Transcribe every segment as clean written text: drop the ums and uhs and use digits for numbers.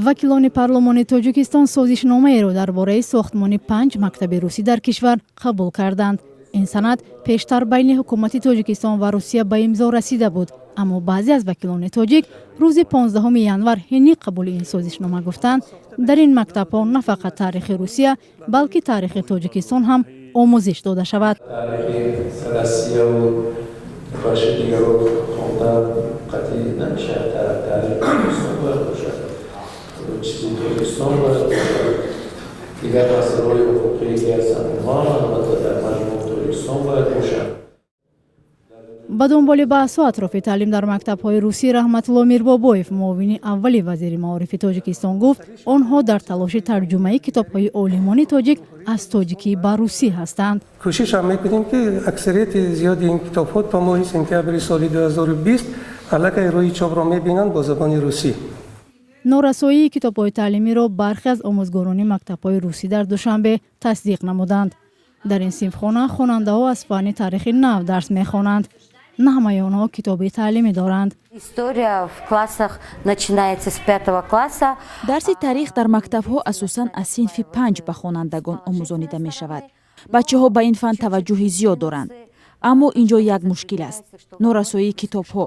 Вакилони парлумони Тоҷикистон созишномаеро дар бораи сохтмони панҷ мактаби русӣ дар кишвар қабул карданд. Ин санад пештар байни ҳукумати Тоҷикистон ва Русия ба имзо расида буд, аммо баъзе аз вакилони тоҷик рӯзи 15 январ ҳини қабули ин созишнома гуфтанд, дар ин мактабҳо на фақат таърихи Русия, балки таърихи Тоҷикистон ҳам омӯзиш дода шавад. Таърихи Россияву бахши дигарро хондан қатъӣ намешавад. Таърихи Тоҷикистон бояд бошад, чизи Тоҷикистон бояд бошад, дигар масъалаҳои ҳуқуқие ки ҳастанд, онҳо ҳам албатта дар маҷмӯъ Тоҷикистон бояд бошанд. Ба дунболи баҳсҳо атрофи таълим дар мактабҳои русӣ, Раҳматулло Мирбобоев, муовини аввали вазири маорифи Тоҷикистон, гуфт, онҳо дар талоши тарҷумаи китобҳои олимони тоҷик аз тоҷикӣ ба русӣ ҳастанд. Кӯшиш ҳам мекунем, ки аксарияти зиёди ин китобҳо то моҳи сентябри соли 2020 аллакай рӯи чопро мебинанд бо забони русӣ. Норасоии китобҳои таълимиро бархе аз омӯзгорони мактабҳои русӣ дар Душанбе тасдиқ намуданд. Дар ин синфхона хонандаҳо аз фанни таърихи нав дарс мехонанд. На ҳамаи онҳо китоби таълимӣ доранд. История в классах начинается с пятого класса. Дарси таърих дар мактабҳо асосан аз синфи панҷ ба хонандагон омӯзонида мешавад. Бачаҳо ба ин фан таваҷҷӯҳи зиёд доранд, аммо ин ҷо як мушкил аст: норасоии китобҳо,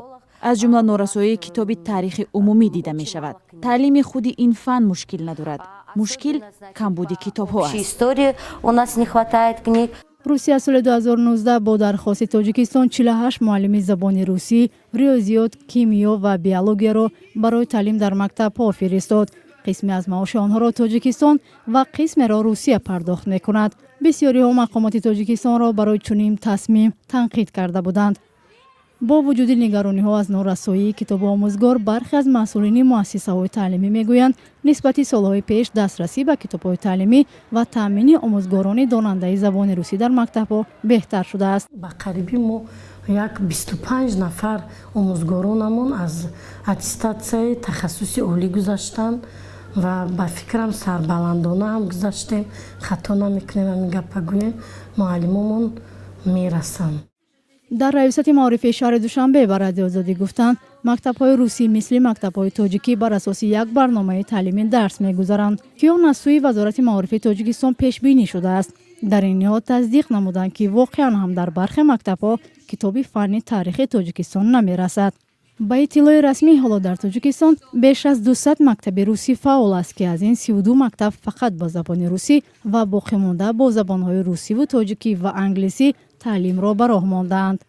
аз ҷумла норасоии китоби таърихи умумӣ дида мешавад. Таълими худи ин фан мушкил надорад, мушкил камбуди китобҳо аст. Истории у нас не хватает книг. Русия соли 2019 бо дархости Тоҷикистон 48 муаллими забони русӣ, риёзиёт, кимиё ва биологияро барои таълим дар мактабҳо фиристод. Қисме аз маоши онҳоро Тоҷикистон ва қисмеро Русия пардохт мекунад. Бисёриҳо мақомоти Тоҷикистонро барои чунин тасмим танқид карда буданд. Бо вуҷуди нигарониҳо аз норасоии китобу омӯзгор, бархе аз масъулини муассисаҳои таълимӣ мегӯянд, нисбати солҳои пеш дастрасӣ ба китобҳои таълимӣ ва таъмини омӯзгорони донандаи забони русӣ дар мактабҳо беҳтар шудааст. Ба қарибӣ мо як 25 нафар омӯзгоронамон аз аттестатсияи тахассуси олӣ гузаштанд ва ба фикрам, сарбаландона ҳам гузаштем. Хато намекунем, ҳамин гапа гӯем, муаллимомон мерасанд. Дар Раёсати маорифи шаҳри Душанбе ба Радиои Озодӣ гуфтанд, мактабҳои русӣ мисли мактабҳои тоҷикӣ бар асоси як барномаи таълимӣ дарс мегузаранд, ки он аз сӯи Вазорати маорифи Тоҷикистон пешбинӣ шудааст. Дар ин ниҳод тасдиқ намуданд, ки воқеан ҳам дар бархе мактабҳо китоби фанни таърихи Тоҷикистон намерасад. Ба иттилои расмӣ, ҳоло дар Тоҷикистон беш аз 200 мактаби русӣ фаъол аст, ки аз ин 32 мактаб фақат бо забони русӣ ва боқимонда бо забонҳои русиву тоҷикӣ ва англисӣ таълимро ба роҳ мондаанд.